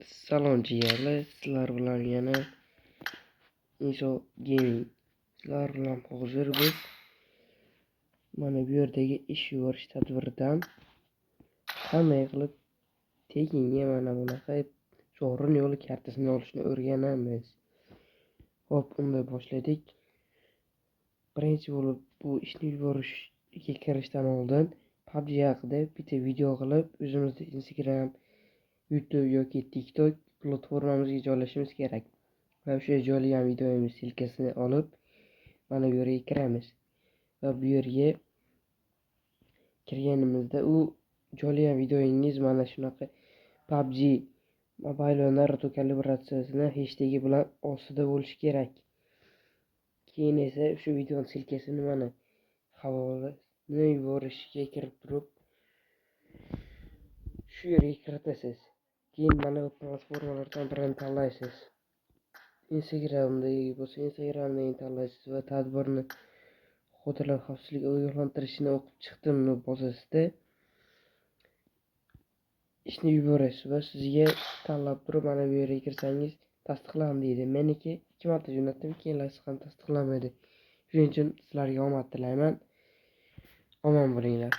Salom, jigarlar, sizlar bilan yana Inso Gaming. Sizlar bilan hozir biz mana bu yerdagi ish yuborish tadbiridan qanday qilib tekinga mana bunaqa sovrin yo'li kartasini olishni o'rganamiz. Xo'p, unda boshladik. Birinchi bo'lib bu ishni yuborishga kirishdan oldin PUBG haqida bitta video qilib o'zimizni Instagram, YouTube yoki TikTok platformamizga joylashimiz kerak. Va o'sha joylagan videomiz ссылка sini olib mana bu yerga kiramiz. Va bu yerga kirganimizda u joylagan videoyingiz mana shunaqa PUBG Mobile va Naruto kalibratsiyasini hashtagi bilan ostida bo'lishi kerak. Keyin esa o'sha videoni ссылка sini mana havolani yuborishga kirib turib shu yerga kiritasiz. Keyin mana bu platformalardan birini tanlaysiz. Instagramdagi bo'lsa, Instagramdagini tanlaysiz va tadbirni xavotirlar xavfsizlik ogohlantirishini o'qib chiqdimni bosasizda ishni yuborasiz va sizga tanlab turib mana bu yerga kirsangiz, tasdiqlandi deydi. Meniki ikki marta jo'natdim, keyinlari ham tasdiqlanmadi. Shuning uchun sizlarga omad tilayman. Omon bo'linglar.